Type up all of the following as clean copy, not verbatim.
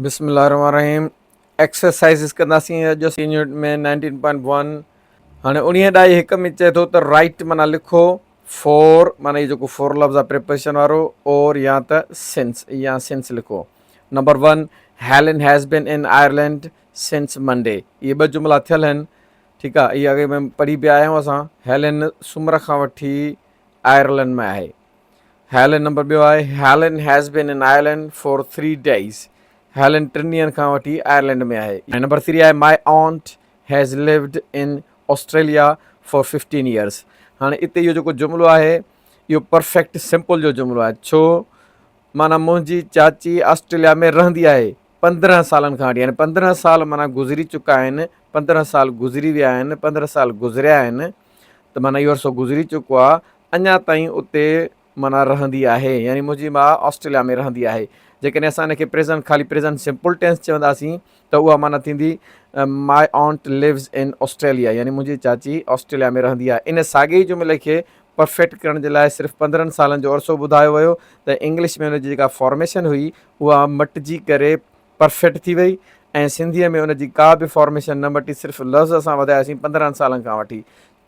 بسم الله الرحمن الرحيم ايڪسرسائزز ڪنداسين اڄ اسين يونٽ ۾ 19.1 هاڻي اڻيهه ڏائي هڪ ۾ چئي ٿو ته رائٽ معنيٰ لکو فور معنيٰ هي جيڪو فور لفظ آهي پريپوزيشن وارو اور يا ته سنس يا سنس لکو number 1 Helen has been in Ireland since Monday اهي ٻه جملا ٿيل آهن ٺيڪ آهي اهي اڳي ۾ پڙهي به آيا آهيون اسان هيلن سومر کان وٺي آئرلينڊ ۾ آهي هيلن نمبر ٻيو آهي Helen has been in Ireland for three days Helen ٽن ڏينهن کان وٺي آئرلينڊ ۾ آهي. ۽ نمبر ٿري آهي my aunt has lived in Australia for fifteen years هاڻي اتي اهو جيڪو جملو آهي اهو پرفيڪٽ سمپل جو جملو آهي ڇو معنيٰ منهنجي چاچي آسٽريليا ۾ رهندي آهي پندرهن سالن کان وٺي يعني پندرهن سال معنيٰ گذري چڪا آهن پندرهن سال گذري ويا آهن پندرهن سال گذريا آهن ته معنيٰ اهو عرصو گذري چڪو آهي اڃا تائين اتي معنيٰ رهندي آهي يعني منهنجي ماء آسٽريليا ۾ رهندي آهي. جيڪڏهن اسان ان کي پريزنٽ خالي پريزنٽ سمپل ٽينس چونداسين ته اها معنيٰ ٿيندي My aunt lives in Australia يعني منهنجي چاچي آسٽريليا ۾ رهندي آهي. ان ساڳئي ئي جملي کي پرفيڪٽ ڪرڻ جي لاء صرف پندرهن سالن جو عرصو ٻڌايو ويو ته انگلش ۾ ان جي جيڪا فارميشن هئي اها مٽجي ڪري پرفيڪٽ ٿي وئي ۽ سنڌيء ۾ ان جي ڪا به فارميشن نه مٽي صرف لفظ اسان وڌاياسين پندرهن سالن کان وٺي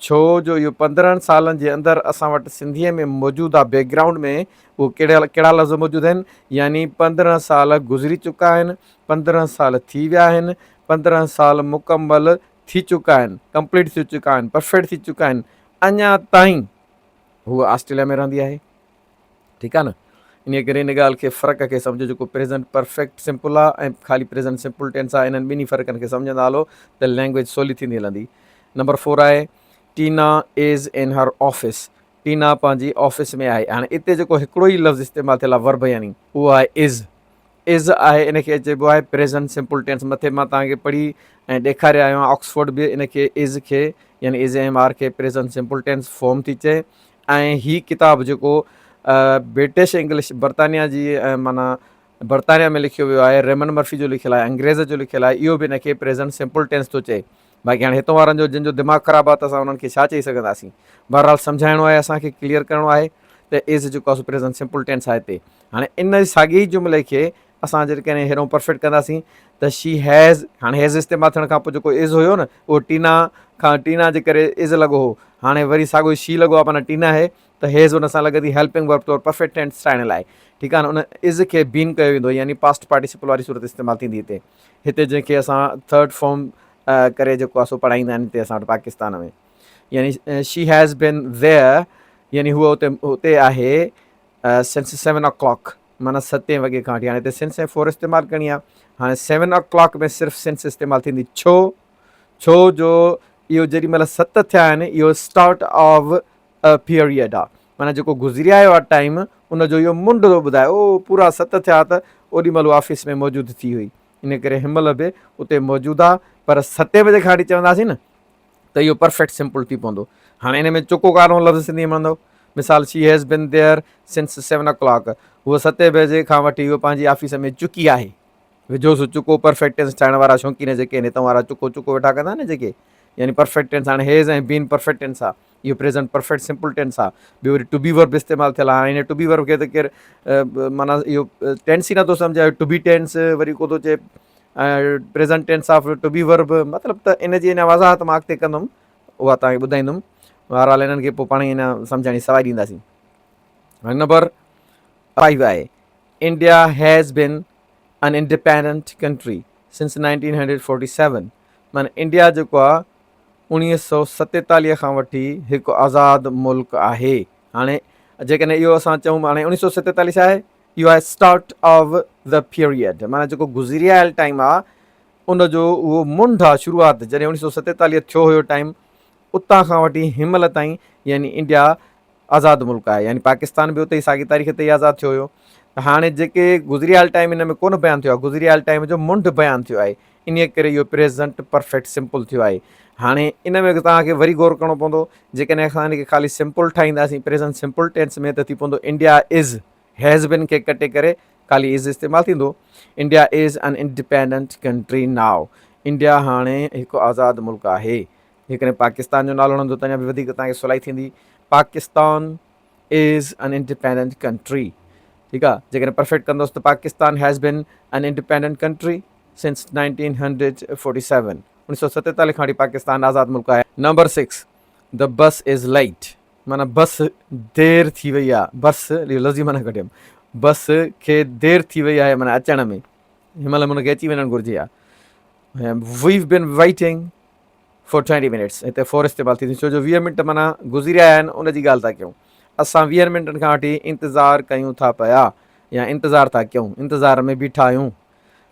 ڇو جو اهو پندرهن سالن جي اندر اسان وٽ سنڌيء ۾ موجوده بيڪ گرائونڊ ۾ اهو ڪهڙا ڪهڙا لفظ موجود آهن يعني پندرهن سال گذري چڪا آهن، پندرهن سال ٿي ويا آهن، پندرهن سال مڪمل ٿي چڪا آهن، ڪمپليٽ ٿي چڪا آهن، پرفيڪٽ ٿي چڪا آهن، اڃا تائين هوء آسٽريليا ۾ رهندي آهي. ٺيڪ آ نه انهي ڪري ان ڳالهه کي فرق کي سمجهو جيڪو پريزنٽ پرفيڪٽ سمپل آ ۽ خالي پريزنٽ سمپل ٽينس آ انهن ٻنهي فرقن کي سمجهندا هلو ته لينگويج سولي ٿيندي هلندي نمبر فور آهي Tina is in her office Tina پنهنجي آفيس ۾ آهي هاڻي اتي جيڪو هڪڙو ئي لفظ استعمال ٿيل آ ورب يعني اهو آهي از از آهي ان کي چئبو آهي پريزنٽ سمپل ٽينس مٿي مان توهان کي پڙهي ۽ ڏيکاري آيو آهيان آڪسفورڊ به ان کي از کي يعني از ايم آر کي پريزنٽ سمپل ٽينس فارم ٿي چئي ۽ هي ڪتاب جيڪو برٽش انگلش برطانيا جي معنيٰ برطانيا ۾ لکيو ويو آهي ريمن مرفي جو لکيل آهي انگريز جو لکيل آهي اهو به ان کي پريزنٽ سمپل ٽينس ٿو چئي باقي هاڻي هتون وارن جو جن جو دماغ خراب آهي ته اسان انهن کي ڇا چئي سگهنداسين بهرحال سمجهائڻو آهي اسان کي ڪليئر ڪرڻو آهي ته از جيڪو آهي سو پريزنٽ سمپل ٽينس آهي هتي هاڻي ان ساڳي ئي جملي کي اسان جيڪڏهن هيڏو پرفيڪٽ ڪنداسين ته شي هيز هاڻي هيز استعمال ٿيڻ کان پوء جيڪو از هيو نه اهو ٽينا کان ٽينا جي ڪري از لڳو هو هاڻي وري ساڳو شي لڳو آهي معنيٰ ٽينا آهي ته هيز ان سان لڳندي هيلپنگ ورب طور پرفيڪٽ ٽينس ٺاهڻ لاء ٺيڪ آهي نه ان از کي بين ڪيو ويندو يعني پاسٽ پارٽيسپل واري صورت استعمال ٿيندي هتي هتي جنهن کي اسان ٿرڊ فارم ڪري جيڪو آهي سو پڙهائيندا آهن هتي اسان وٽ پاڪستان ۾ يعني شي هيز بين there يعني هوء اتي اتي آهي سنس سيون او ڪلاڪ معنيٰ ستين وڳي کان وٺي هاڻي هتي سنس ۽ فور استعمال ڪرڻي آهي هاڻي سيون او ڪلاڪ ۾ صرف سنس استعمال ٿيندي ڇو ڇو جو اهو جيڏي مهل ست ٿيا آهن اهو اسٽارٽ آف پيريڊ آهي معنيٰ جيڪو گذري آيو آهي ٽائيم ان جو اهو منڍ ٿو ٻڌائي او پورا ست ٿيا ته اوڏي مهل آفيس ۾ موجود ٿي هئي ان ڪري هن مهل به اتي موجود آهي پر ستين بجي کان وٺي چونداسين نه ته اهو پرفيڪٽ سمپل ٿي پوندو. هاڻي ان ۾ چڪو ڪارو لفظ سنڌي ۾ ملندو. مثال she has been there since seven o'clock هوء ستين بجي کان وٺي هوء پنهنجي آفيس ۾ چڪي آهي. وجهو سو چڪو پرفيڪٽ ٽينس ٺاهڻ وارا شوقين جيڪي آهن هتان وارا چڪو چڪو ويٺا ڪندا آهن نه جيڪي يعني پرفيڪٽ ٽينس هاڻي هيز ۽ بين پرفيڪٽ ٽينس آهي اهو پريزنٽ پرفيڪٽ سمپل ٽينس آهي ٻيو وري ٽو بي ورب استعمال ٿيل آهي هاڻي هن ٽو بي ورب کي ته ڪير معنيٰ اهو ٽينس ئي نٿو سمجهي ٽو بي ٽينس وري ڪو ٿو چئي present tense of to be verb مطلب ته ان جي اڃا وضاحت مان اڳتي ڪندم اها توهان کي ٻڌائيندم بهرحال انهن کي پوء پاڻ ئي اڃا سمجهاڻي سوائي ڏينداسين هاڻي نمبر فائيو آهي India has been an independent country since 1947 معنی انڊيا جيڪو آهي اڻويهه سو ستيتاليهه کان وٺي هڪ آزاد ملڪ آهي هاڻي جيڪڏهن اهو اسان چئون هاڻي اڻويهه سو ستيتاليهه ڇا آهي اهو آهي اسٽارٽ آف the period معنيٰ جيڪو گذري آيل ٽائيم آهي ان جو اهو منڍ آهي شروعات جڏهن اڻويهه سو ستيتاليهه ٿيو هيو ٽائيم اتان کان وٺي هن مهل تائين يعني انڊيا آزاد ملڪ آهي يعني پاڪستان به اتي ئي ساڳي تاريخ تي ئي آزاد ٿيو هيو ته هاڻي جيڪي گذري آيل ٽائيم ان ۾ ڪونه بيان ٿيو آهي گذري آيل ٽائيم جو منڍ بيان ٿيو آهي انهيء ڪري اهو پريزنٽ پرفيڪٽ سمپل ٿيو آهي. هاڻي ان ۾ توهان کي وري غور ڪرڻو پوندو، جيڪڏهن اسان ان کي خالي سمپل ٺاهينداسين پريزنٽ سمپل ٽينس ۾ ته ٿي پوندو انڊيا از، هيز بن کي ڪٽي ڪري خالي از استعمال ٿيندو، India is an independent country now, India هاڻي هڪ آزاد ملڪ آهي. جيڪڏهن پاڪستان جو نالو هڻندو ته اڃا به وڌيڪ توهان کي سولائي ٿيندي، Pakistan is an independent country. ٺيڪ آ جيڪڏهن پرفيڪٽ ڪندوس ته Pakistan has been an independent country since 1947 1947 کان وٺي پاڪستان آزاد ملڪ آهي. Number six the bus is late معنيٰ بس دير ٿي وئي آ بس اهو لفظي معنيٰ ڪڍيم بس کي دير ٿي وئي آهي معنيٰ اچڻ ۾ هن مهل هن کي اچي وڃڻ گهرجي ها we've been waiting for twenty minutes هتي فور استعمال ٿي ڇو جو ويهه منٽ معنيٰ گذري آيا آهن ان جي ڳالهه ٿا ڪيون اسان ويهن منٽن کان وٺي انتظار ڪيون ٿا پيا يا انتظار ٿا ڪيون انتظار ۾ بيٺا آهيون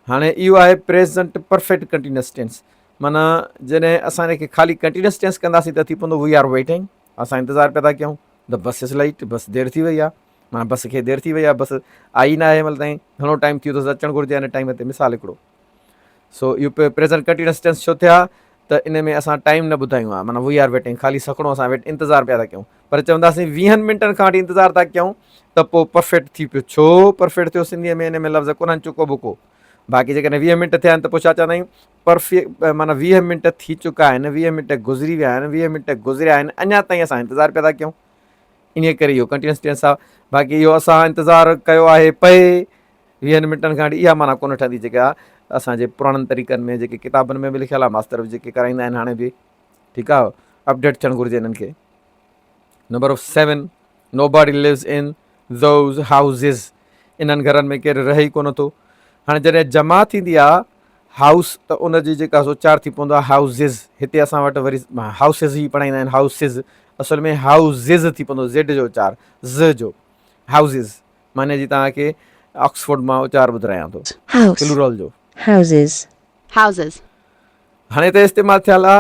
هاڻي اهو آهي پريزنٽ پرفيڪٽ ڪنٽينيوس ٽينس معنيٰ جڏهن اسان ان کي خالي ڪنٽينيوس ٽينس ڪنداسين ته ٿي پوندو وي آر ويٽنگ اسان انتظار پيا ٿا ڪيون the bus is late بس دير ٿي وئي آهي معنيٰ بس کي دير ٿي وئي آهي بس آئي نه آهي مهل تائين گهڻو ٽائيم ٿي ويو اٿس اچڻ گهرجي هن ٽائيم تي مثال هڪڙو سو اهو پريزنٽ ڪنٽينيوس ٽينس ڇو ٿيا ته ان ۾ اسان ٽائيم نه ٻڌايون ها معنيٰ وي آر ويٽنگ خالي سکڻو اسان ويٽ انتظار پيا ٿا ڪيون پر چونداسين ويهن منٽن کان وٺي انتظار ٿا ڪيون ته پوء پرفيڪٽ ٿي پيو ڇو پرفيڪٽ ٿيو سنڌيء ۾ ان ۾ لفظ ڪونهن چڪو بڪو باقي جيڪڏهن ويهه منٽ ٿيا آهن ته پوء ڇا چوندا آهيون پرفي معنيٰ ويهه منٽ ٿي چڪا آهن ويهه منٽ گذري ويا آهن ويهه منٽ گذريا آهن اڃا تائين اسان انتظار پيا ٿا ڪيون انهيء ڪري اهو ڪنٽينيوس ٽينس آهي باقي اهو اسان انتظار ڪيو آهي پئي ويهن منٽن کان وٺي اها معنيٰ ڪونه ٺهندي جيڪا اسان جي پراڻن طريقن ۾ جيڪي ڪتابن ۾ به لکيل آهي ماستر به جيڪي ڪرائيندا آهن هاڻي به ٺيڪ آهي اپڊيٽ ٿيڻ گهرجي انهن کي number of seven nobody lives in those houses انهن گهرن ۾ ڪير رهي ئي ڪونه ٿو هاڻي جڏهن جمع ٿيندي آهي هائوس ته ان جي جيڪا سو اچار ٿي پوندو آهي هائوسز هتي اسان وٽ وري هائوسز ئي پڙهائيندا آهن هائوسز اصل ۾ هائوزز ٿي پوندو زيڊ جو اچار ز جو هائوسز معني جي توهان کي آڪسفورڊ مان اچار ٻڌرايان ٿو House. Plural جو. Houses. Houses. هاڻي هتي استعمال ٿيل آ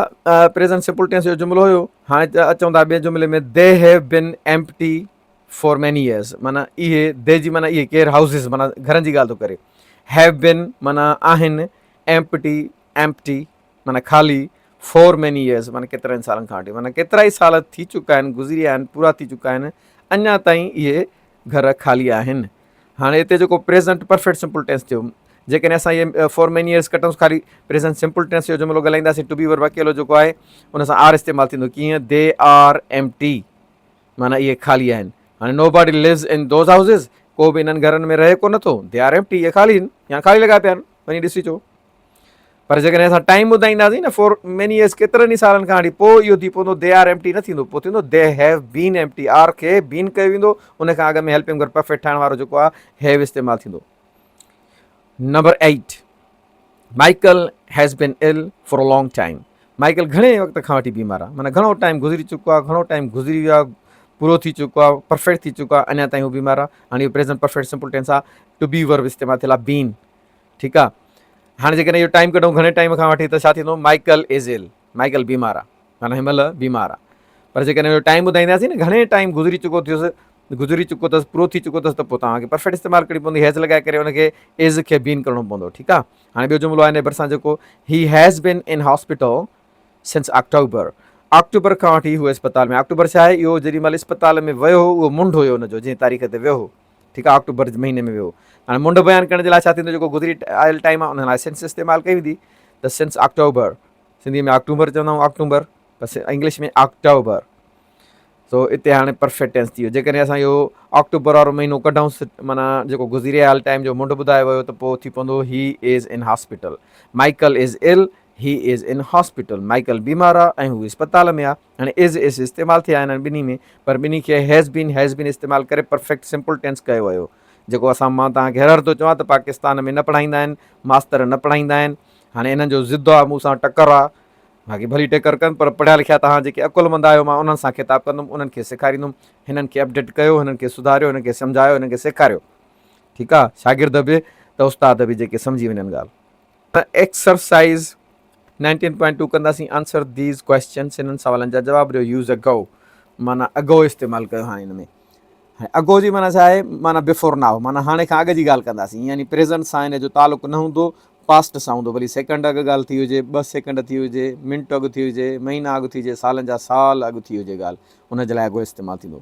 پريزنٽ سمپل ٽينس جو جملو هيو هاڻي اچون ٿا ٻئي جملي ۾ they have been empty for many years معنيٰ اهي the جي معنيٰ اهي ڪير هائوسز معنيٰ گهرن جي ڳالهه ٿو ڪري have بين معنيٰ آهن ايمپٽي ايمپٽي معنيٰ خالي فار ميني ايئرز معنيٰ ڪيترن سالن کان وٺي معنيٰ ڪيترا ئي سال ٿي چڪا آهن گذري ويا آهن پورا ٿي چڪا آهن اڃا تائين اهي گهر خالي آهن هاڻي هتي جيڪو پريزنٽ پرفيڪٽ سمپل ٽينس ٿيو جيڪڏهن اسان اهي فار ميني ايئرز ڪٽون خالي پريزنٽ سمپل ٽينس جو جملو ڳالهائينداسين ٽو بي ورب اڪيلو جيڪو آهي ان سان آر استعمال ٿيندو ڪيئن they are empty معنيٰ اهي خالي آهن هاڻي nobody lives in those houses ڪو به انهن گهرن ۾ رهي ڪونه ٿو they are empty اهي خالي آهن يا خالي لڳا پيا آهن وڃي ڏسي اچو پر جيڪڏهن اسان ٽائيم ٻڌائينداسين نه فور ميني ايئرس ڪيترن ئي سالن کان وٺي پوء اهو ٿي پوندو they are empty نه ٿيندو پوء ٿيندو they have been empty are کي بين ڪيو ويندو ان کان اڳ ۾ هيلپنگ ورب پرفيڪٽ ٺاهڻ وارو جيڪو آهي have استعمال ٿيندو number eight Michael has been ill for a long time Michael گهڻي وقت کان وٺي بيمار آهي معنيٰ گهڻو ٽائيم گذري چڪو آهي گهڻو ٽائيم گذري ويو آهي پورو ٿي چڪو آهي پرفيڪٽ ٿي چڪو آهي اڃا تائين هو بيمار آهي هاڻي اهو پريزنٽ پرفيڪٽ سمپل ٽينس آهي ٽو بي ورب استعمال ٿيل آهي بين ٺيڪ آ هاڻي جيڪڏهن اهو ٽائيم ڪڍون گهڻي ٽائيم کان وٺي ته ڇا ٿيندو مائيڪل از ال مائيڪل بيمار آ معنيٰ هن مهل بيمار آ پر جيڪڏهن اهو ٽائيم ٻڌائينداسين نه گهڻي ٽائيم گذري چڪو ٿيس گذري چڪو اٿس پورو ٿي چڪو اٿس ته پوء توهان کي پرفيڪٽ استعمال ڪرڻي پوندي هيز لڳائي ڪري ان کي از کي بين ڪرڻو پوندو ٺيڪ آ هاڻي ٻيو جملو آهي ان ڀرسان جيڪو he has been in hospital since October October کان وٺي هو اسپتال ۾ آڪٽوبر ڇا آهي اهو جيڏي مهل اسپتال ۾ ويو هو اهو منڍ هيو ان جو جنهن تاريخ تي ويو هو ٺيڪ آ آڪٽوبر جي مهيني ۾ ويو هاڻي منڍ بيان ڪرڻ جي لاء ڇا ٿيندو جيڪو گذري آيل ٽائيم آ ان لاء سنس استعمال ڪئي ويندي ته سنس آڪٽوبر سنڌي ۾ آڪٽوبر چوندا آهيون آڪٽوبر بس انگلش ۾ آڪٽوبر سو اتي هاڻي پرفيڪٽ ٽينس ٿي ويو جيڪڏهن اسان اهو آڪٽوبر وارو مهينو ڪڍون معنيٰ جيڪو گذري آيل ٽائيم جو منڍ ٻڌايو ويو ته پوء ٿي پوندو he is in hospital Michael is ill he is in hospital Michael بيمار آ ۽ هو اسپتال ۾ آ هاڻي از از استعمال ٿيا آهن ٻنهي ۾ پر ٻنهي کي هيز بين Has been استعمال ڪري پرفيڪٽ سمپل ٽينس ڪيو ويو جيڪو اسان مان توهان کي هر هر ٿو چوان ته پاڪستان ۾ نه پڙهائيندا آهن ماستر نه پڙهائيندا آهن هاڻي انهن جو ضد آهي مون سان ٽڪر آهي باقي ڀلي ٽڪر ڪن پر پڙهيا لکيا توهان جيڪي عقلمند آهيو مان انهن سان خطاب ڪندم انهن کي سيکاريندم هنن کي اپڊيٽ ڪيو هنن کي سڌاريو هنن کي سمجهايو هنن کي سيکاريو ٺيڪ آهي شاگرد به ته استاد به جيڪي سمجهي وڃن ڳالهه ايڪسرسائيز 19.2 ڪنداسين آنسر these questions انهن سوالن جا جواب ڏيو يوز اگو معنيٰ اگو استعمال ڪيو هاڻي ان ۾ هاڻي اگو جي معنيٰ ڇا آهي معنيٰ بفور now معنيٰ هاڻي کان اڳ جي ڳالهه ڪنداسين يعني پريزنٽ سان ان جو تعلق نه هوندو پاسٽ سان هوندو ڀلي سيڪنڊ اڳ ڳالهه ٿي هجي ٻه سيڪنڊ ٿي هجي منٽ اڳ ٿي هجي مهينا اڳ ٿي هجي سالن جا سال اڳ ٿي هجي ڳالهه ان جي لاء اگو استعمال ٿيندو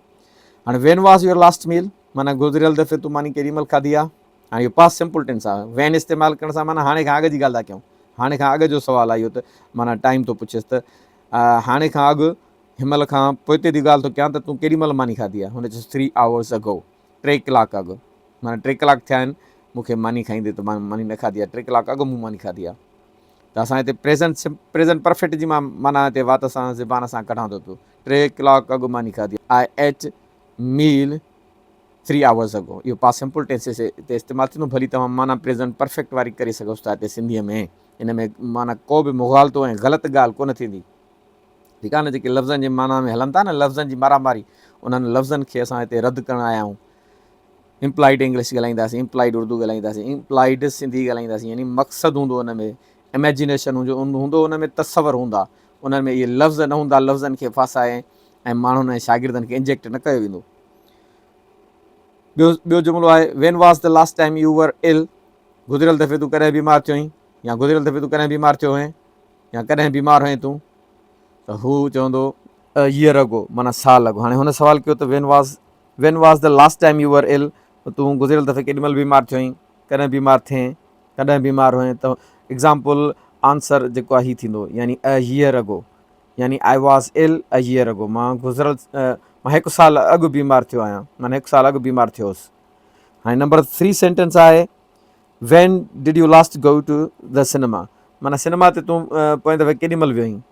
هاڻي when was your last meal معنيٰ گذريل دفعي تون ماني ڪيڏي مهل کاڌي آهي هاڻي اهو پاسٽ سمپل ٽينس آهي. وين استعمال ڪرڻ سان معنيٰ هاڻي کان اڳ جي ڳالهه ٿا ڪيون. هاڻي کان اڳ جو سوال آهي اهو ته معنيٰ ٽائيم ٿو پڇيس ته هاڻي کان اڳ هن مهل کان پوئتي جي ڳالهه ٿو ڪيان ته تون ڪيڏي مهل ماني کاڌي آهي؟ هن چيس ٿري آورس اگو، ٽي ڪلاڪ اڳ. معنيٰ ٽي ڪلاڪ ٿيا آهن مون کي ماني کائيندي ته مان ماني نه کاڌي آهي ٽي ڪلاڪ اڳ مون ماني کاڌي آهي ته اسان هتي پريزنٽ پريزنٽ پرفيڪٽ جي مان معنيٰ هتي وات سان زبان سان ڪڍان ٿو پيو ٽي ڪلاڪ اڳ ماني کاڌي آهي I ate meal three hours ago اهو پاس سمپل ٽينس تي استعمال ٿيندو ڀلي توهان معنيٰ پريزنٽ پرفيڪٽ واري ڪري سگهو ٿا هتي سنڌيء ۾ ان ۾ معنيٰ ڪو به مغالطو ۽ غلط ڳالهه ڪونه ٿيندي ٺيڪ آهي نه جيڪي لفظن جي معنيٰ ۾ هلن ٿا نه لفظن جي مارا ماري انهن لفظن کي اسان هتي رد ڪرڻ آيا آهيون امپلائيڊ انگلش ڳالهائينداسين امپلائيڊ اردو ڳالهائينداسين امپلائيڊ سنڌي ڳالهائينداسين يعني مقصد هوندو ان ۾ اميجينيشن هوندو ان ۾ تصور هوندا انهن ۾ اهي لفظ نه هوندا لفظن کي ڦاسائي ۽ ماڻهن ۽ شاگردن کي انجيڪٽ نه ڪيو ويندو. ٻيو ٻيو جملو آهي When was the last time you were ill؟ گذريل دفعي تون ڪڏهن بيمار ٿيو هئين يا گذريل دفعي تون ڪڏهن بيمار ٿيو هئين يا ڪڏهن بيمار هئين تون ته هو چوندو A year ago معنيٰ سال اڳ. هاڻي هن سوال ڪيو ته When was When was the last time you were ill؟ تون گذريل دفعي ڪيڏي مهل بيمار ٿيو هئين ڪڏهن بيمار ٿئين ڪڏهن بيمار هئين ته ايگزامپل آنسر جيڪو آهي هي ٿيندو يعني A year ago يعني I was ill a year ago مان گذريل مان هڪ سال اڳ بيمار ٿيو آهيان معنيٰ هڪ سال اڳ بيمار ٿيو هوس. هاڻي نمبر ٿري سينٽينس آهي When did you last go to the cinema معنيٰ سئنيما تي تون پوئين دفعي ڪيڏي مهل ويو هئين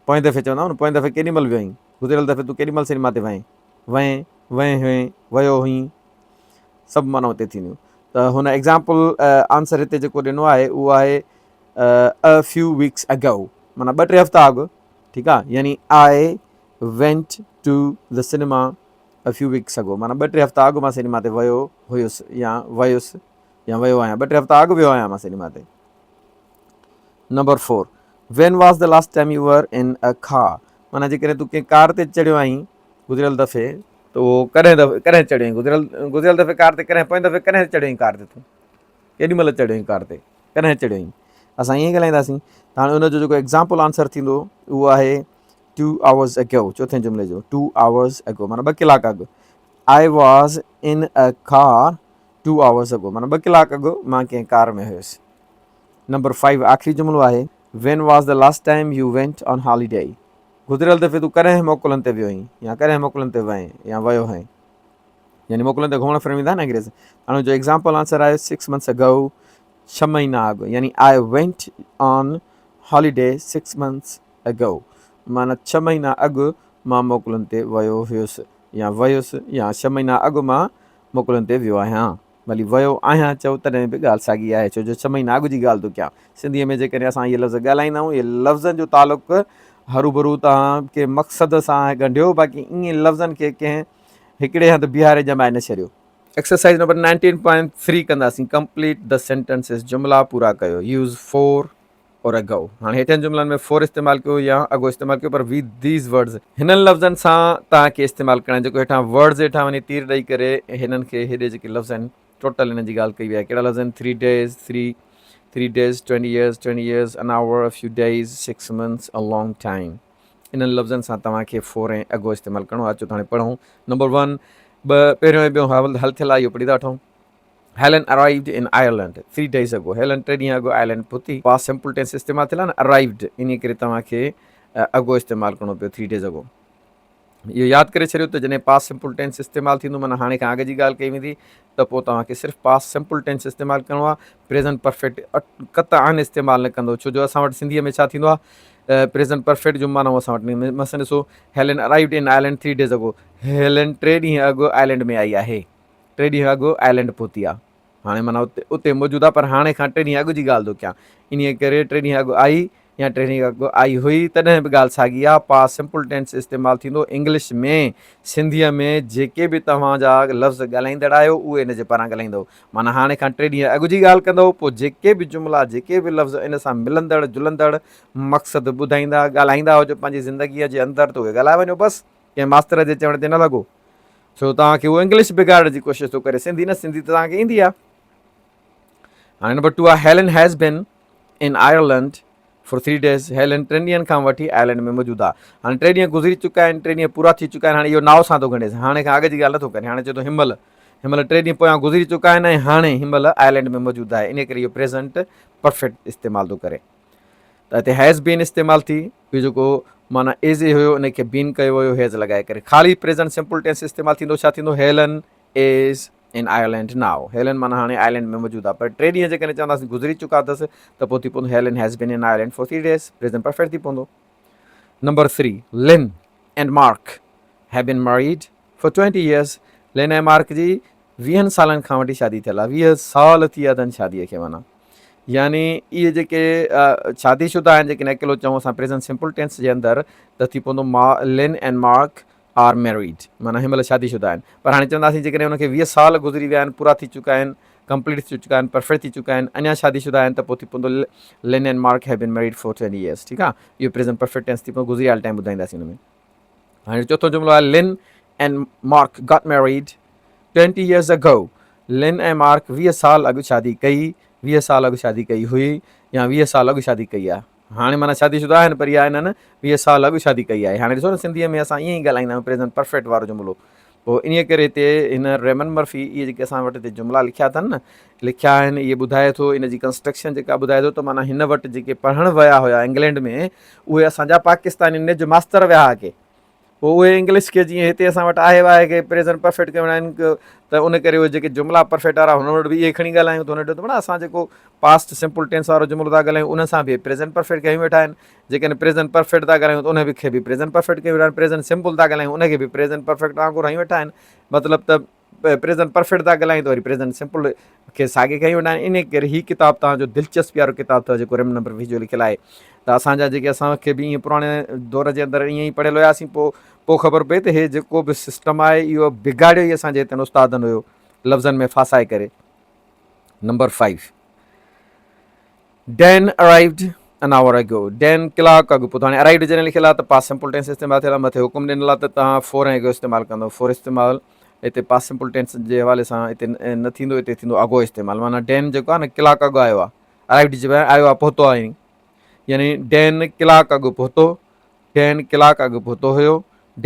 پوئين دفعي چوندا آهيون نه پوئين دفعي ڪيڏي مهل ويو هئين گذريل دفعي تون ڪيڏي مهل سئنيما تي وئين وئين وئين هئين ويو هئين سڀ معنيٰ اتي ٿينديون ته هن ايگزامپل آنسر هتي جيڪو ڏنو آهي اهو آهي A few weeks ago معنيٰ ٻه ٽي هفتا اڳ ٺيڪ آ يعني I went to the cinema a few weeks ago معنيٰ ٻه ٽي هفتا اڳ مان سئنيما تي ويو هيس يا ويس يا ويو آهيان ٻه ٽي هفتا اڳ ويو آهيان مان سئنيما تي. Number four When was the last time you were in a car معنيٰ جيڪڏهن تون ڪنهن ڪار تي چڙهيو آهين گذريل دفعي ته اهو ڪڏهن دفعي ڪڏهن چڙهيو آهين گذريل گذريل دفعي ڪار تي ڪڏهن پوئين دفعي ڪڏهن چڙهيو آهين ڪار تي تون ڪيڏي مهل چڙهيو آهين ڪار تي ڪڏهن چڙهيو آهين اسان ائين ڳالهائينداسين ته هاڻي ان جو جيڪو ايگزامپل آنسر ٿيندو اهو آهي ٽو آورز اگو چوٿين جملي جو ٽو آورز اگو معنيٰ ٻه ڪلاڪ اڳ I was in a car two hours ago معنيٰ ٻه ڪلاڪ اڳ مان ڪنهن ڪار ۾ هيس. نمبر فائيو آخري جملو آهي When was the last time you went on holiday گذريل دفعي تون ڪڏهن موڪلن تي ويو هئين يا ڪڏهن موڪلن تي وئين يا ويو هئين يعني موڪلن تي گهمڻ ڦرڻ ويندا آهن انگريز هاڻي جو ايگزامپل آنسر آهي سڪس منٿس اگو ڇهه مهينا اڳ يعني I went on holiday six months ago معنيٰ ڇهه مهينا اڳ مان موڪلن تي ويو هيس يا ويس يا ڇهه مهينا اڳ مان موڪلن تي ويو آهيان. ڀلي ويو آهيان چئو تڏهن به ڳالهه ساڳي آهي ڇو جو ڇهه مهينا اڳ جي ڳالهه ٿو ڪيان. سنڌيء ۾ جيڪڏهن اسان اهي لفظ ڳالهائيندا آهيون اهي لفظن جو تعلق هروڀرو توهان ڪنهن مقصد سان ڳنڍيو باقي ائين لفظن کي ڪنهن هڪڙي هنڌ بيهاري ڄمائي نه ڇڏيو. ايڪسرسائيز نمبر 19.3 ڪنداسين ڪمپليٽ the sentences جملا پورا ڪيو يوز فور اور اگو هاڻي هيٺين جملن ۾ فور استعمال ڪيو يا اگو استعمال ڪيو پر ويٿ these words هنن لفظن سان توهان کي استعمال ڪرڻا آهن جيڪو هيٺان ورڊز هيٺان وڃي تير ڏئي ڪري هنن کي هيڏي جيڪي لفظ آهن ٽوٽل هنن جي ڳالهه ڪئي وئي آهي ڪهڙا لفظ آهن three days three three days twenty years twenty years an hour a few days six months a long time انهن لفظن سان توهان کي فور ۽ اگو استعمال ڪرڻو آهي اچو ته هاڻي پڙهون نمبر ون ٻه پهريون ۽ ٻيون حل ٿيل آهي اهو پڙهي ٿا وٺون Helen arrived in Ireland three days ago Helen ٽي ڏينهن اڳ آئرلينڊ پهتي. پاسٽ سمپل ٽينس استعمال ٿيل آهي نه arrived انهي ڪري توهان کي اگو استعمال ڪرڻو پيو ٿري ڊيز اگو. اهو ياد ڪري ڇڏيو ته جڏهن پاسٽ سمپل ٽينس استعمال ٿيندو معنيٰ هاڻي کان اڳ جي ڳالهه ڪئي ويندي ته پوء توهان کي صرف پاسٽ سمپل ٽينس استعمال ڪرڻو آهي پريزنٽ پرفيڪٽ قطعاً استعمال نه ڪندو ڇو جو اسان وٽ سنڌيء ۾ ڇا ٿيندو آهي پريزنٽ پرفيڪٽ جو معنيٰ اسان وٽ نه مثلاً ڏسو Helen arrived in Ireland three days ago Helen ٽي ڏينهن اڳ آئرلينڊ ۾ آئي آهي. ٽي ڏينهن اڳ آئلينڊ پهتي آ. هاڻي معنيٰ اتي اتي موجود آ پر هاڻي کان ٽي ڏينهن اڳ جي ڳالهه ٿو ڪيان. انهيء ڪري ٽي ڏينهن اڳ آئي يا ٽي ڏينهن اڳ آئي هئي تڏهن به ڳالهه ساڳي آ. پاس سمپل ٽينس استعمال ٿيندو انگلش ۾. سنڌيء ۾ جيڪي به توهان جا لفظ ڳالهائيندڙ آهيو اهي ان جي پاران ڳالهائيندؤ. معنيٰ هاڻي کان ٽي ڏينهن اڳ جي ڳالهه ڪندؤ پوء جيڪي به جملا جيڪي به لفظ ان سان ملندڙ جلندڙ مقصد ٻڌائيندا ڳالهائيندا هجو پنهنجي زندگيء جي اندر ته اهي ڳالهائي وڃو بس. ڪنهن ماستر جي چوڻ تي نه لڳو. ڇو توهان کي هو انگلش بگاڙڻ جي ڪوشش ٿو ڪري سنڌي نه سنڌي ته توهان کي ايندي آهي. هاڻي نمبر 2 آهي Helen has been in Ireland for 3 days Helen ٽن ڏينهن کان وٺي آئرلينڊ ۾ موجود آهي. هاڻي ٽي ڏينهن گذري چڪا آهن ٽي ڏينهن پورا ٿي چڪا آهن هاڻي اهو ناو سان ٿو ڳنڍيس هاڻي کان اڳ جي ڳالهه نٿو ڪري هاڻي چئي ٿو هن مهل هن مهل ٽي ڏينهن پويان گذري چڪا آهن ۽ هاڻي هن مهل آئرلينڊ ۾ موجود آهي ان ڪري اهو پريزنٽ پرفيڪٽ استعمال ٿو ڪري. ته هتي هيز بين استعمال ٿي اهو جيڪو معنيٰ از هيو ان کي بين ڪيو ويو هيز لڳائي ڪري خالي پريزنٽ سمپل ٽينس استعمال ٿيندو ڇا ٿيندو هيلن از ان آئرلينڊ نائو. هيلن معنيٰ هاڻي آئرلينڊ ۾ موجود آهي. پر ٽي ڏينهن جيڪڏهن چونداسين گذري چڪا اٿس ته پوء ٿي پوندو Helen has been in Ireland for three days. Present perfect ٿي پوندو. Number three, Lynn and Mark have been married for twenty years. Lynn ۽ Mark جي ويهن سالن کان وٺي شادي ٿيل آهي. 20 سال ٿي ويا اٿن شاديء کي معنيٰ يعني اهي جيڪي شادي شده آهن جيڪڏهن اڪيلو چئون اسان پريزنٽ سمپل ٽينس جي اندر ته ٿي پوندو لين اينڊ مارڪ آر ميريڊ معنيٰ هن مهل شادي شده آهن پر هاڻي چونداسين جيڪڏهن ان کي 20 سال گذري ويا آهن پورا ٿي چڪا آهن ڪمپليٽ ٿي چڪا آهن پرفيڪٽ ٿي چڪا آهن اڃا شادي شده آهن ته پوء ٿي پوندو Lynn and Mark have been married for 20 years ٺيڪ آهي اهو پريزنٽ پرفيڪٽ ٽينس ٿي پوندو گذريل ٽائيم ٻڌائينداسين ان ۾ هاڻي چوٿون جملو آهي Lynn and Mark got married 20 years ago Lynn ۽ Mark 20 سال اڳ شادي ڪئي 20 سال اڳ شادي ڪئي هئي يا 20 سال اڳ شادي ڪئي آهي هاڻي معنيٰ شادي شده آهن پر اها انهن 20 سال اڳ شادي ڪئي آهي هاڻي ڏسو نه سنڌيء ۾ اسان ائين ئي ڳالهائيندا آهيون پريزنٽ پرفيڪٽ وارو جملو پوء انهيء ڪري هتي هن ريمن مرفي اهي جيڪي اسان وٽ هتي جملا لکيا اٿن نه لکيا آهن اهي ٻڌائي ٿو ان جي ڪنسٽرڪشن جيڪا ٻڌائي ٿو ته معنيٰ هن وٽ جيڪي پڙهڻ ويا هيا انگلينڊ ۾ اهي اسان جا پاڪستاني نج ماستر ويا ها ڪي پوء اهي انگلش کي جيئن هتي اسان وٽ آهي واهي کي پريزنٽ پرفيڪٽ ڪيو آهن ته ان ڪري اهي جيڪي جملا پرفيڪٽ وارا هن وٽ به اهي کڻي ڳالهايون ته هن چيو ته بڙا اسان جيڪو پاسٽ سمپل ٽينس وارو جملو ٿا ڳالهايون ان سان به پريزنٽ پرفيڪٽ ڪيون ويٺا آهن جيڪڏهن پريزنٽ پرفيڪٽ ٿا ڳالهايون ته ان کي به پريزنٽ پرفيڪٽ ڪيون ويٺا آهن پريزنٽ سمپل ٿا ڳالهايون ان کي به پريزنٽ پرفيڪٽ وانگر هنيون ويٺا آهن مطلب ته پريزنٽ پرفيڪٽ ٿا ڳالهايون ته وري پريزنٽ سمپل کي ساڳي کڻي ويندا آهن ان ڪري هي ڪتاب توهان جو دلچسپي وارو ڪتاب اٿو جيڪو ريم نمبر 20 جو لکيل آهي ته اسان جا جيڪي اسان کي به ائين پراڻي دور جي اندر ائين ئي پڙهيل هياسين پوء پوء خبر پئي ته هي جيڪو به سسٽم آهي اهو بگاڙيو ئي اسان جي هتن استادن هيو لفظن ۾ ڦاسائي ڪري. Number 5 Dean arrived an hour ago Dean ڪلاڪ اڳ پهتو. هاڻي ارائيوڊ جڏهن لکيل آهي ته پاسٽ سمپل ٽينس استعمال ٿيل آهي. مٿي حڪم ڏنل آهي ته توهان فور ۽ اگو استعمال ڪندو. فور استعمال هتي پاسٽ سمپل ٽينس جي حوالي سان هتي نه ٿيندو، هتي ٿيندو اگو استعمال. معنيٰ ڊين جيڪو آهي نه ڪلاڪ اڳ آيو آهي. ارائيوڊ جي بجاء آيو آهي پهتو آهي يعني ڊين ڪلاڪ اڳ پهتو، ڊين ڪلاڪ اڳ پهتو هيو،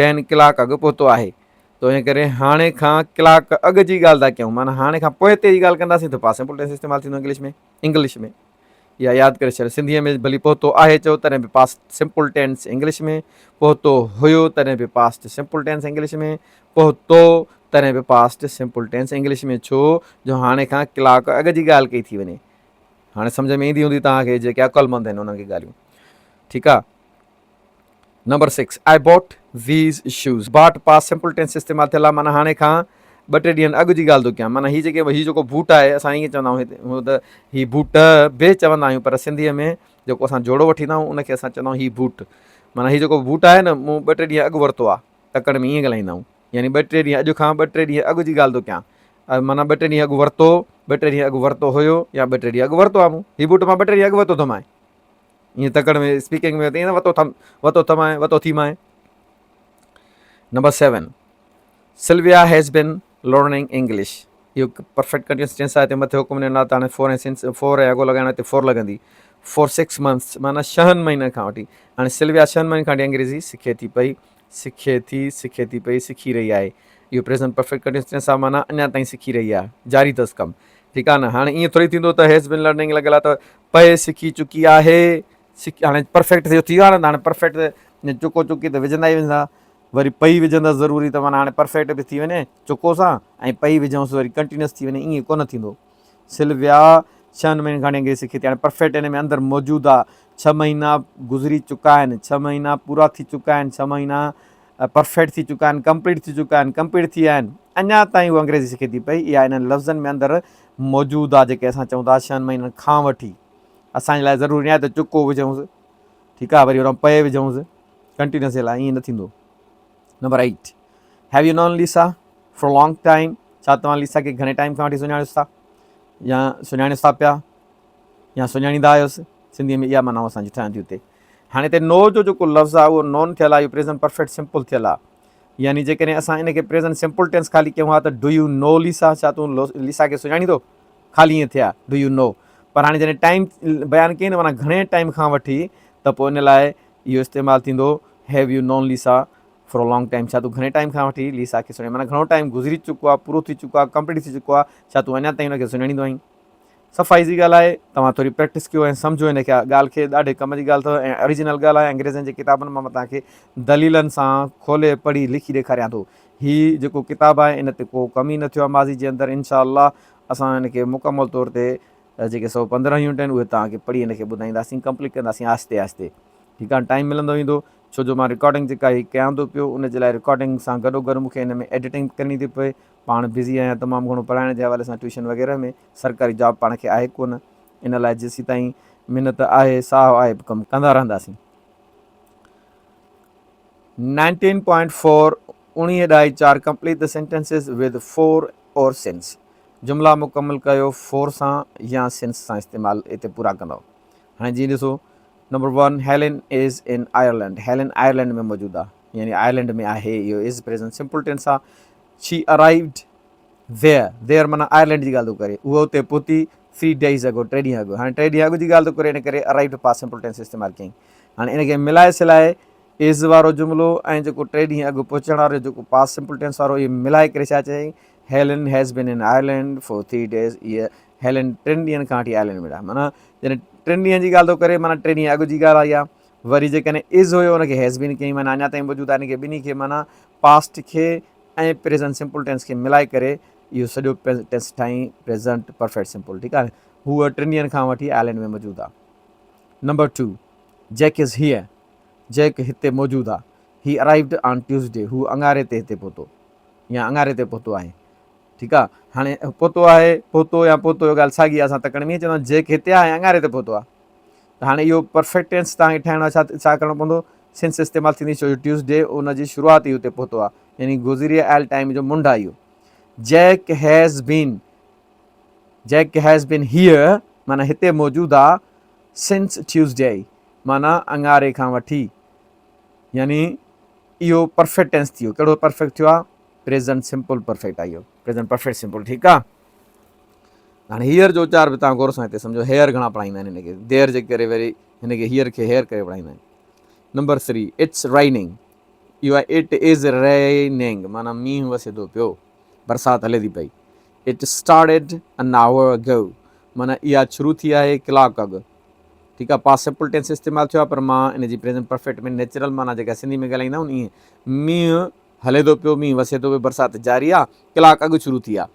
ڊين ڪلاڪ اڳ پهتو آهي. ته ان ڪري هاڻي کان ڪلاڪ اڳ جي ڳالهه ٿا ڪيون معنيٰ هاڻي کان پوئتي جي ڳالهه ڪنداسين ته پاسٽ سمپل ٽينس استعمال ٿيندو انگلش ۾. انگلش ۾ اها ياد ڪري ڇڏ سنڌيء ۾ ڀلي پهتو آهي چئو تڏهن به پاسٽ سمپل ٽينس انگلش ۾ پهتو هيو تڏهن به پاسٽ سمپل ٽينس انگلش ۾ پهتو تڏهن به پاسٽ سمپل ٽينس انگلش ۾ ڇو جو هاڻي کان ڪلاڪ اڳ جي ڳالهه ڪئي ٿي وڃي هاڻي سمجھ ۾ ايندي هوندي توهان کي جيڪي عقلمند آهن انهن کي ڳالهيون ٺيڪ آهي. Number six, I bought these shoes. Bought past simple tense استعمال ٿيل آهي معنيٰ هاڻي کان ٻه ٽي ڏينهن اڳ جي ڳالهه ٿو ڪيان معنيٰ هي جيڪي هي جيڪو بوٽ آهي اسان ائين چوندا آهيون هتي هونء ته هي بوٽ به چوندا آهيون پر سنڌيء ۾ جيڪو اسان جوڙو وٺيندا آهيون ان کي اسان چوندا آهيون هي بوٽ معنيٰ هي جيڪو بوٽ آهي نه مون ٻه ٽي ڏينهن اڳ ورتو آهي تڪڙ ۾ ائين ڳالهائيندا آهيون يعني ٻه ٽي ڏينهن اڄ کان ٻه ٽي ڏينهن اڳ جي ڳالهه ٿو ڪيان معنيٰ ٻه ٽي ڏينهن اڳ ورتو ٻه ٽي ڏينهن اڳ ورتو هيو يا ٻه ٽي ڏينهن اڳ ورتو آهي مون هي بوٽ مان ٻه ٽي ڏينهن اڳ ورتو اٿم آهي ائين تڪڙ ۾ اسپيڪنگ ۾ ائين وتو ٿم وتو ٿم آهي وتو ٿي مائي. Number seven Sylvia has been learning English اهو پرفيڪٽ ڪنٽينيوس ٽينس آهي هتي مٿي حڪم ڏنل آهي ته هاڻي فور ۽ سنس فور ۽ اڳو لڳائڻو هتي فور لڳندي فور سڪس منٿس معنيٰ ڇهن مهينن کان وٺي هاڻي سلويا ڇهن مهينن کان وٺي انگريزي سکي ٿي پئي سکي ٿي سکي ٿي پئي سکي رهي آهي اهو پريزنٽ پرفيڪٽ ڪنٽينيوس ٽينس آهي معنيٰ اڃا تائين سکي رهي آهي جاري اٿس ڪم ٺيڪ آهي نه هاڻي ائين ٿوري ٿيندو ته هيز بن لرننگ لڳل آهي ته پئي سکي چڪي آهي سکي هاڻي پرفيڪٽ ٿيو ٿي ويو آهي نه هاڻي پرفيڪٽ چڪو چڪي ته وجهندا ئي وجهندا وري پئي وجهندا ضروري ته معنيٰ هاڻي پرفيڪٽ به ٿي وڃي چڪو سان ۽ پئي وجهونس وري ڪنٽينيوس ٿي وڃي ائين ڪونه ٿيندو سلويا ڇهن مهينن کان انگريزي سکي ٿي هاڻي پرفيڪٽ ان ۾ اندر موجود آهي ڇهه مهينا گذري چڪا آهن ڇهه مهينا پورا ٿي چڪا آهن ڇهه مهينا پرفيڪٽ ٿي چڪا آهن ڪمپليٽ ٿي چڪا آهن ڪمپليٽ ٿي ويا آهن اڃا تائين هو انگريزي سکي ٿي پئي اها انهن لفظن ۾ اندر موجود آهي جيڪي اسان چئون ٿا ڇهن مهينن کان وٺي اسان جي لاء ضروري ناهي ته چڪو وجهونس ٺيڪ آهي وري هوڏانهن پئي وجهونس ڪنٽينيوس جي لاء ائين نه ٿيندو. Number eight have you known Lisa for long time ڇا توهان ليسا کي گهڻي ٽائيم کان وٺي سڃاڻيوس ٿا يا سڃاڻيوس ٿا پيا يا سڃاڻيندا آهيوس سنڌي ۾ اها معنيٰ اسان جي ٺهن ٿيون هتي هاڻي هتي نو جو جيڪو لفظ آهي اهو نون ٿيل آهي اهو پريزنٽ پرفيڪٽ سمپل ٿيل آهي يعني جيڪڏهن اسان ان کي پريزنٽ سمپل ٽينس خالي ڪيون ها ته do you know Lisa ڇا تون ليسا کي سڃاڻيندو خالي ائين ٿيا do you know پر هاڻي جڏهن ٽائيم بيان ڪئي نه معنيٰ گهڻي ٽائيم کان وٺي ته پوء ان لاء اهو استعمال ٿيندو have you known Lisa for long time ڇا تون گهڻي ٽائيم کان وٺي ليسا کي سڃاڻي معنيٰ گهڻو ٽائيم گذري چڪو آهي پورو ٿي چڪو آهي ڪمپليٽ ٿي چڪو آهي ڇا تون اڃا تائين ان کي سڃاڻيندو آهين. صفا ايزي ڳالهه آهي توهان ٿوري پريڪٽس ڪيو ۽ سمجهو هن کي ڳالهه کي ڏاڍي ڪم جي ڳالهه اٿو ۽ اوريجنل ڳالهه آهي انگريزن جي ڪتابن مان مان توهان کي دليلن سان کولي پڙهي لکي ڏيکاريان ٿو هي جيڪو ڪتاب آهي ان تي ڪو ڪم ئي نه ٿيو آهي ماضي جي اندر انشاء الله اسان هن کي مڪمل طور تي جيڪي 115 يونٽ آهن اهي توهان کي پڙهي هن کي ٻڌائينداسين ڪمپليٽ ڪنداسين آهستي آهستي ٺيڪ آهي ٽائيم ملندو ويندو ڇو جو مان رڪارڊنگ جيڪا هي ڪيان ٿو پيو ان جي لاء رڪارڊنگ سان گڏو گڏ مون کي هن ۾ ايڊيٽنگ ڪرڻي ٿي پوي پاڻ بزي آهيان تمام گهڻو پڙهائڻ جي حوالي سان ٽيوشن وغيره ۾ سرڪاري جاب پاڻ کي آهي ڪونه ان لاء جيسيتائين محنت آهي ساهه آهي ڪم ڪندا رهنداسين. 19.4 اڻيهه ڏهائي چار Complete the sentences with for or since جملا مڪمل ڪيو for سان يا since سان استعمال اتي پورا ڪندؤ هاڻي جيئن ڏسو number one Helen is in Ireland Helen Ireland ۾ موجود آهي يعني آئرلينڊ ۾ آهي اهو از پريزنٽ سمپل ٽينس آهي شي ارائيوڊ there, there معنيٰ آئرلينڊ جي ڳالهه ٿو ڪري، هوء اتي پهتي ٿري ڊيز اگو، ٽي ڏينهن اڳ. هاڻي ٽي ڏينهن اڳ جي ڳالهه ٿو ڪري ان ڪري ارائيوڊ پاسٽ سمپل ٽينس استعمال ڪيائين. هاڻي ان کي ملائي سلائي از وارو جملو ۽ جيڪو ٽي ڏينهن اڳ پهچڻ وارو جيڪو پاسٽ سمپل ٽينس وارو اهي ملائي ڪري ڇا چيائين Helen has been in Ireland for three days اهي هيلن ٽن ڏينهن کان وٺي آئرلينڊ ۾ آهي معنيٰ جڏهن ٽن ڏينهن جي ڳالهه ٿو ڪري معنيٰ ٽي ڏينهن اڳ جي ڳالهه آئي آهي وري جيڪڏهن از هيو ان کي هيز بين ڪيائين معنيٰ اڃا تائين موجود آهي ان کي ٻنهي کي معنيٰ پاسٽ کي ۽ پريزنٽ سمپل ٽينس کي ملائي ڪري اهو سڄو ٽينس ٺاهين پريزنٽ پرفيڪٽ سمپل ٺيڪ آهي هوء ٽن ڏينهن کان وٺي آئلينڊ ۾ موجود آهي number two Jack is here Jack هتي موجود آهي هي ارائيوڊ آن ٽيوزڊي هو اڱاري تي هتي پهتو يا اڱاري تي پهتو آهي ٺيڪ آهي هاڻي پهتو آهي پهتو يا پهتو اهو ڳالهه ساڳي آهي اسان تڪڙ ۾ چوندا جيڪ هتي آهي اڱاري تي پهتو آهي ته هاڻي اهو پرفيڪٽ ٽينس توهان کي ٺاهڻو آهي ڇا ڇا ڪرڻو پوندو سنس استعمال ٿيندي ڇو جو ٽيوزڊي ان جي شروعات ئي اتي پهتو آهي يعني گذري آيل ٽائيم جو منڍ آهي اهو Jack has been Jack has been here معنيٰ هتي موجود آ سنس ٽيوزڊي معنيٰ اڱاري کان وٺي يعني اهو پرفيڪٽ ٽينس ٿي ويو ڪهڙو پرفيڪٽ ٿيو آ پريزنٽ سمپل پرفيڪٽ آ اهو پريزنٽ پرفيڪٽ سمپل ٺيڪ آ هاڻي هيئر جو اچار به توهان غور سان هتي سمجهو هيئر گهڻا پڙهائيندا آهن هن کي ديئر جي ڪري وري هن کي هيئر کي هيئر ڪري پڙهائيندا آهن نمبر 3 it's raining اهو آهي it is raining معنيٰ مينهن وسي ٿو پيو برسات هلي ٿي پئي it started an hour اگو معنيٰ اها شروع ٿي آهي ڪلاڪ اڳ ٺيڪ آهي پاس سمپل ٽينس استعمال ٿيو آهي پر مان ان جي پريزنٽ پرفيڪٽ ۾ نيچرل معنيٰ جيڪا سنڌي ۾ ڳالهائيندا آهيون ائين مينهن هلي ٿو پيو مينهن وسي ٿو پيو برسات جاري آهي ڪلاڪ اڳ شروع ٿي آهي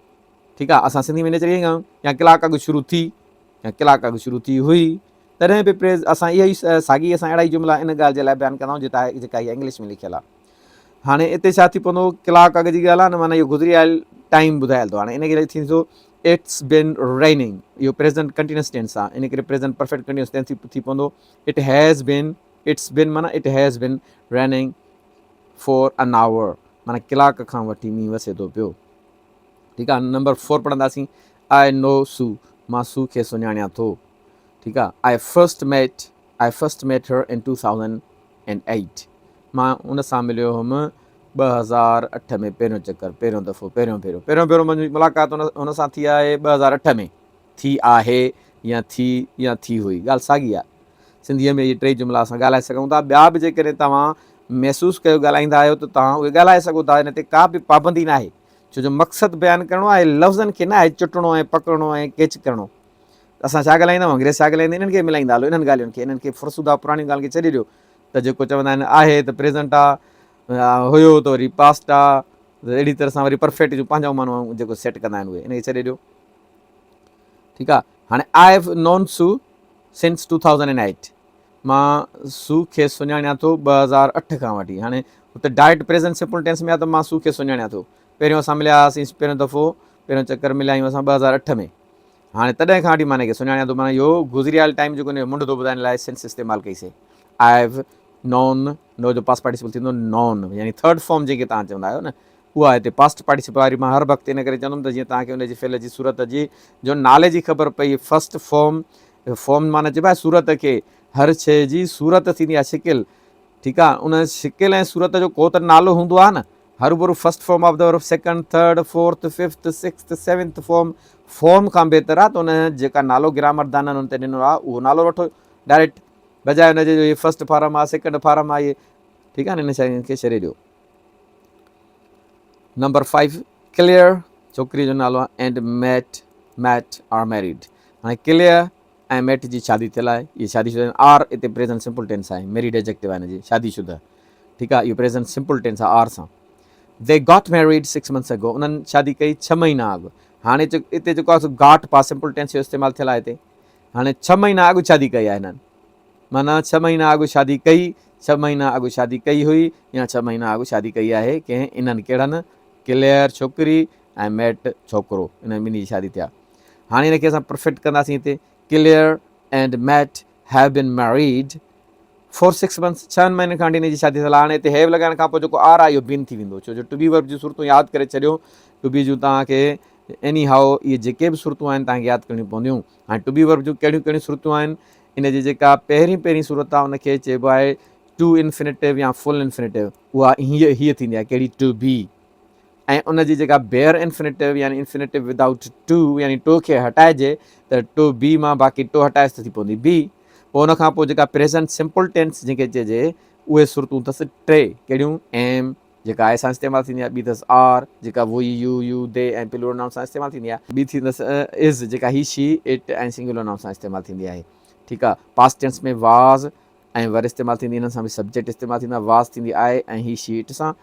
ٺيڪ آ اسان سنڌي ۾ نيچر ائين ڳايون يا ڪلاڪ اڳ شروع ٿي يا ڪلاڪ اڳ شروع ٿي هئي تڏهن به پريز اسان اها ئي ساڳي اسان اهڙا ئي جملا ان ڳالهه جي لاء بيان ڪندا آهيون جيتا جيڪا هي انگلش ۾ لکيل آ هاڻي اتي ڇا ٿي پوندو ڪلاڪ اڳ جي ڳالهه آ نه معنيٰ اهو گذري آيل ٽائيم ٻڌايل ٿو هاڻي ان ڪري ٿيندو it's been raining اهو پريزنٽ ڪنٽينيوس ٽينس آ ان ڪري پريزنٽ پرفيڪٽ ڪنٽينيوس ٽينس ٿي پوندو it has been it's been معنيٰ it has been raining for an hour معنيٰ ڪلاڪ کان وٺي مينهن وسي ٿو پيو ٺيڪ آ نمبر فور پڙهنداسين آء نو سو مان سو کي سڃاڻيان ٿو ٺيڪ آ I first met I first met her in 2008 مان ان سان مليو هيم 2008 ۾ پهريون چڪر پهريون دفعو پهريون ڀيرو پهريون ڀيرو منهنجي ملاقات ان سان ٿي آهي 2008 ۾ ٿي آهي يا ٿي يا ٿي هئي ڳالهه ساڳي آهي سنڌيء ۾ اهي ٽئي جملا اسان ڳالهائي سگهون ٿا. ٻيا به جيڪڏهن توهان محسوس ڪيو ڳالهائيندا آهيو ته توهان اهي ڳالهائي سگهو ٿا ان تي ڪا به پابندي ناهي ڇو جو مقصد بيان ڪرڻو آهي لفظن کي ناهي چٽڻو ۽ پڪڙڻو ۽ ڪيچ ڪرڻو. اسان ڇا ڳالهائيندا آهيون انگريز ڇا ڳالهائيندا آهن انهن کي ملائيندا هلو انهن ڳالهين کي انهن کي فرسوده پراڻين ڳالهين کي ڇڏي ڏيو ته جيڪو چوندا آهن آهي ته پريزنٽ آ هيو ته وري پاسٽ آ ته اهڙي طرح سان وري پرفيڪٽ جون پنهنجا معنيٰ جيڪو سيٽ ڪندا آهن اهي ان کي ڇڏي ڏيو ٺيڪ آ هاڻي I have known Sue since 2008 مان سو کي سڃاڻيان ٿو 2008 کان وٺي هاڻي هتي ڊائريڪٽ پريزنٽ سمپل ٽينس ۾ آ ته مان سو کي سڃاڻيان ٿو پهريون اسان مليا هئاسين پهريون دفعو پهريون چڪر مليا آهيون اسان 2008 ۾ هاڻي تڏهن کان وٺي مان هن کي سڃاڻيان ٿو معنيٰ اهو گذريل ٽائيم جيڪو هن جو منڍ ٿو ٻڌائڻ لاء سنس استعمال ڪئي سي I have نون نو جو پاسٽ پارٽيسپل ٿيندو نون يعني ٿرڊ فارم جنهن کي توهان چوندا آهيو نه اها هتي پاسٽ پارٽيسپل واري مان هر وقت ان ڪري چوندم ته جيئن توهان کي ان جي فعل جي صورت جي جو نالي جي خبر پئي فرسٽ فارم فارم معنيٰ چئبو آهي صورت کي هر شيء جي صورت ٿيندي آهي شڪل ٺيڪ آهي ان شڪل ۽ صورت جو ڪو ته نالو هوندو آهي نه هروڀرو first form of the verb second third fourth fifth sixth seventh form form کان بهتر آهي ته ان جيڪا نالو گرامر دانن ان تي ڏنو آهي اهو نالو وٺو ڊائريڪٽ بجاء ان جي جو هي فرسٽ فارم آهي سيڪنڊ فارم آهي ٺيڪ آهي نه ان شين کي ڇڏي ڏيو نمبر فائيو ڪليئر ڇوڪري جو نالو آهي and Matt Matt are married. هاڻي ڪليئر ۽ ميٽ جي شادي ٿيل آهي اهي شادي شده آهن آر اتي پريزنٽ سمپل ٽينس آهي ميريڊ ايجيڪٽو آهي هن جي شادي شده ٺيڪ آهي اهو پريزنٽ سمپل ٽينس آهي آر سان They got married 6 months ago انهن شادي ڪئي ڇهه مهينا اڳ هاڻي اتي جيڪو آهي سو گاٽ پاس سمپل ٽينس جو استعمال ٿيل آهي هتي هاڻي ڇهه مهينا اڳ شادي ڪئي آهي هنن معنيٰ ڇهه مهينا اڳ شادي ڪئي ڇهه مهينا اڳ شادي ڪئي هئي يا ڇهه مهينا اڳ شادي ڪئي آهي ڪنهن انهن ڪهڙن ڪليئر ڇوڪري ۽ ميٽ ڇوڪرو انهن ٻنهي جي شادي ٿيا هاڻي ان کي اسان پرفيڪٽ ڪنداسين هتي Claire and Matt have been married for 6 months ڇهن مهينن کان وٺي هن جي شادي ٿيل آهي هاڻي هتي have لڳائڻ کان پوء جيڪو آر آهي اهو بين ٿي ويندو ڇو جو ٽو بي ورب جون صورتون ياد ڪري ڇڏيو ٽو بي جون توهان کي ايني هائو اهي جيڪي به صورتون آهن توهان کي ياد ڪرڻيون پونديون هاڻي ٽو بي ورب جون ڪهڙيون ڪهڙيون صورتون آهن ان جي جيڪا پهرين پهرين صورت آهي ان کي چئبو آهي ٽو انفينيٽو يا فل انفينيٽو اها هيء هيء ٿيندي آهي ڪهڙي ٽو بي ۽ ان جي جيڪا بيئر انفينيٽو يعني انفينيٽو ودائوٽ ٽو يعني ٽو کي هٽائجي ته ٽو بي مان باقي ٽو هٽائيس ته ٿي پوندي بي پوء ان کان پوء جيڪا پريزنٽ سمپل ٽينس جنهن کي چئجي اهي صورتون اٿس ٽي ڪهڙيون ايم جيڪا آء سان استعمال ٿيندي آهي ٻي اٿس آر جيڪا we you you they ۽ plural noun سان استعمال ٿيندي آهي ٻي ٿيندس از جيڪا هي شي it ۽ singular noun سان استعمال ٿيندي آهي ٺيڪ آهي پاسٽ ٽينس ۾ واز ۽ ور استعمال ٿيندي انهن سان به سبجيڪٽ استعمال ٿيندو آهي واز ٿيندي آء ۽ هي شي it سان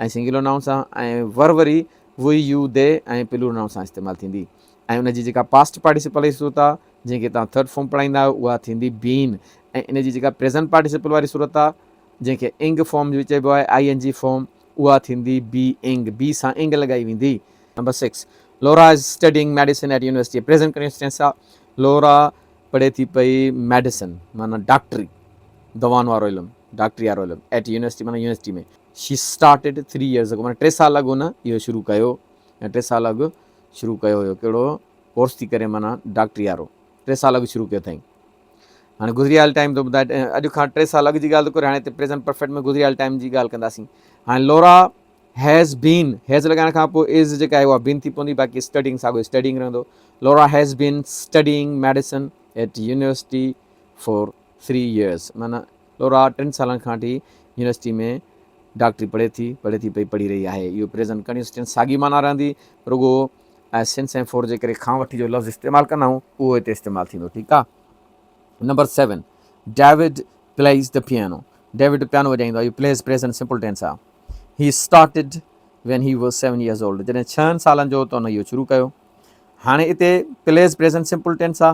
۽ سنگيولر نائون سان ۽ ور وري V U the ۽ plural noun سان استعمال ٿيندي ۽ ان جي جيڪا پاسٽ پارٽيسپل جي صورت آهي جنهن کي توهان ٿرڊ فارم پڙهائيندا آهيو اها ٿيندي بين ۽ ان جي جيڪا پريزنٽ پارٽيسپل واري صورت آهي جنهن کي انگ فارم به چئبو آهي آئي اين جي فارم اها ٿيندي بي انگ بي سان انگ لڳائي ويندي. Number 6 Laura is studying medicine at university present continuous tense آهي لورا پڙهي ٿي پئي ميڊيسن معنيٰ ڊاڪٽري، دوائن وارو علم، ڊاڪٽري وارو علم، ايٽ يونيورسٽي معنيٰ university ۾. She started three years ago معنيٰ ٽي سال اڳ هن اهو شروع ڪيو يا ٽي سال اڳ شروع ڪيو هيو ڪهڙو ڪورس ٿي ڪري معنيٰ ڊاڪٽري وارو ٽي سال اڳ شروع ڪيو اٿائين. هاڻي گذري آيل ٽائيم ٿو ٻڌائي اڄ کان ٽي سال اڳ جي ڳالهه ٿو ڪري هاڻي هتي پريزنٽ پرفيڪٽ ۾ گذري آيل ٽائيم جي ڳالهه ڪنداسين. هاڻي لورا هيز بين، هيز لڳائڻ کان پوء از جيڪا آهي اها بين ٿي پوندي باقي اسٽڊينگ ساڳيو اسٽڊينگ رهندو. Laura has been studying medicine at university for 3 years معنيٰ لورا ٽن سالن کان وٺي يونيورسٽي ۾ ڊاڪٽري پڙهي ٿي، پڙهي ٿي پئي، پڙهي رهي آهي. اهو پريزنٽ ڪنٽينيوس ٽينس ساڳي معنيٰ رهندي رڳو سنس ۽ فور جي ڪري کان وٺي جو لفظ استعمال ڪندا آهيون اهو هتي استعمال ٿيندو ٺيڪ آهي. Number 7 David plays the piano David piano وڄائيندو آهي اهو پليز پريزنٽ سمپل ٽينس آهي. He started when he was 7 years old جڏهن ڇهن سالن جو هو ته هن اهو شروع ڪيو. هاڻي اتي پليز پريزنٽ سمپل ٽينس آ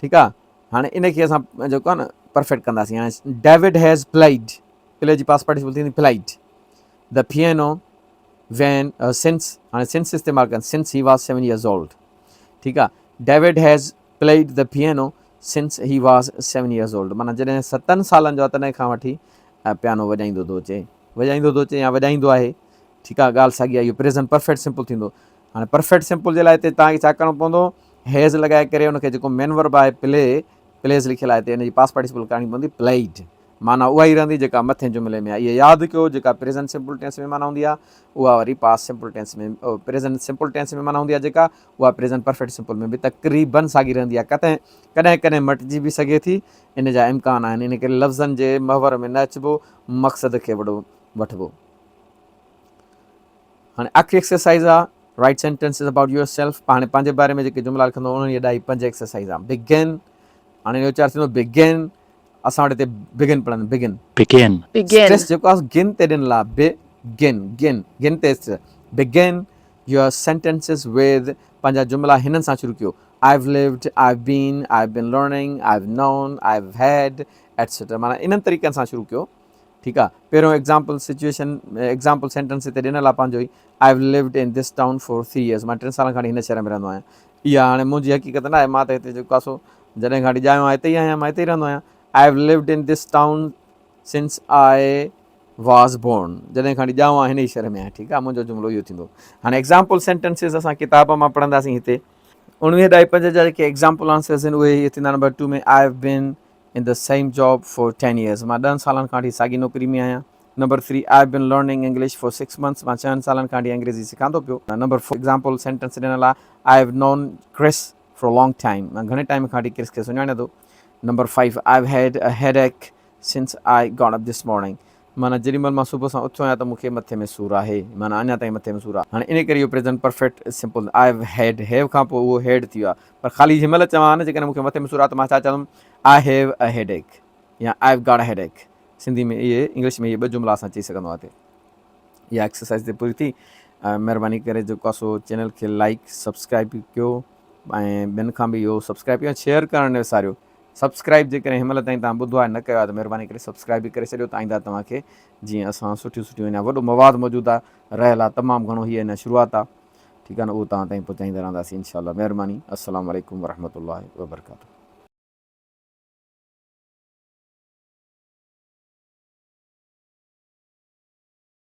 ٺيڪ آ هاڻي ان کي اسان جيڪو آ نه پرفيڪٽ ڪنداسين هاڻي ڊيوڊ هيز پليڊ پلي جي پاس پارٽيسپل ٿيندي played the piano when since هاڻي سنس استعمال ڪن since he was 7 years old ٺيڪ آ David has played the piano since he was 7 years old معنيٰ جڏهن ستن سالن جو آ تڏهن کان وٺي پيانو وڄائيندو ٿو اچي وڄائيندو ٿو اچي يا وڄائيندو آهي ٺيڪ آ ڳالهه ساڳي آ اهو پريزنٽ پرفيڪٽ سمپل ٿيندو هاڻي پرفيڪٽ سمپل جي لاء هتي توهان کي ڇا ڪرڻو پوندو هيز لڳائي ڪري ان کي جيڪو مين ورب آهي پلي پليز لکيل آهي هتي ان جي پاس پارٽيسپل ڪرڻي پوندي پليڊ معنيٰ اها ئي رهندي جيڪا مٿين جملي ۾ آهي اها ياد ڪيو جيڪا پريزنٽ سمپل ٽينس ۾ معنيٰ هوندي آهي اها وري past simple tense ۾ present simple tense ۾ معنيٰ هوندي آهي جيڪا اها پريزنٽ پرفيڪٽ سمپل ۾ به تقريبن ساڳي رهندي آهي ڪڏهن ڪڏهن ڪڏهن مٽجي به سگهي ٿي ان جا امڪان آهن ان ڪري لفظن جي محور ۾ نه اچبو مقصد کي وڏو وٺبو. هاڻي آخري ايڪسرسائيز آ write sentences about yourself هاڻي پنهنجي باري ۾ جيڪي جملا لکندو انهن جي ڏائي پنج ايڪسرسائيز آ بگن هاڻي اهو اچار ٿيندو بگن اسان وٽ هتي بگن پڙهن بگن Begin. Begin. Stress جيڪو آ گن تي ڏنل آ بي گن گن گن تي stress begin your sentences with پنهنجا جملا هنن سان شروع ڪيو I've lived, I've been, I've been learning, I've known, I've had, etc معنيٰ انهن طريقن سان شروع ڪيو ٺيڪ آ پهريون ايگزامپل سچويشن ايگزامپل سينٽنس هتي ڏنل آ پنهنجو ئي I have lived in this town for 3 years مان ٽن سالن کان وٺي هن شهر ۾ رهندو آهيان اها هاڻي منهنجي حقيقت نه آهي مان ته هتي جيڪو آ سو جڏهن کان وٺي ڄايو آهيان هتي ئي آهيان مان هتي ئي رهندو آهيان I have lived in this town since I was born جڏهن کان وٺي ڄائو آهيان هن ئي شهر ۾ آهيان ٺيڪ آ منهنجو جملو اهو ٿيندو هاڻي ايگزامپل سينٽنسز اسان ڪتاب مان پڙهنداسين هتي اڻويهه ڏهائي پنج جا جيڪي ايگزامپل آنسرز آهن اهي هي ٿيندا number 2 ۾ I have been in the same job for 10 years مان ڏهن سالن کان وٺي ساڳي نوڪري ۾ آهيان number 3 I have been learning English for 6 months مان ڇهن سالن کان وٺي انگريزي سکان ٿو پيو نمبر 4 ايگزامپل سينٽنس ڏنل آهي I have known Chris for a long time مان گهڻي ٽائيم کان وٺي ڪرس کي سڃاڻيان ٿو number 5 I have had a headache since I got up this morning. معنيٰ جيڏي مهل مان صبح سان اٿيو آهيان ته مون کي مٿي ۾ سور آهي معنيٰ اڃا تائين مٿي ۾ سور آهي. هاڻي ان ڪري اهو present perfect simple I have had have کان پوء اهو هيڊ ٿي ويو آهي پر خالي جنهن مهل چوان ها نه جيڪڏهن مون کي مٿي ۾ سور آهي ته مان ڇا چوندم I have a headache يا I have got a headache Sindhi ۾ اهي انگلش ۾ اهي ٻه جملا اسان چئي سگهندو آهي اها ايڪسرسائز تي پوري ٿي مهرباني ڪري جيڪو آهي سو چينل کي لائڪ سبسڪرائب ڪيو ۽ ٻين کان به اهو سبسڪرائب ڪيو شيئر ڪرڻ نه وساريو سبسڪرائب جيڪڏهن هن مهل تائين توهان ٻڌو آهي نه ڪيو آهي ته مهرباني ڪري سبسڪرائب به ڪري ڇڏيو ته آئنده توهان کي جيئن اسان سٺيون سٺيون اڃا وڏو مواد موجود آهي رهيل آهي تمام گهڻو هي اڃا شروعات آهي ٺيڪ آهي نه اهو توهان تائين پهچائيندا رهنداسين انشاء الله مهرباني السلام عليڪم ورحمة الله وبرڪاته.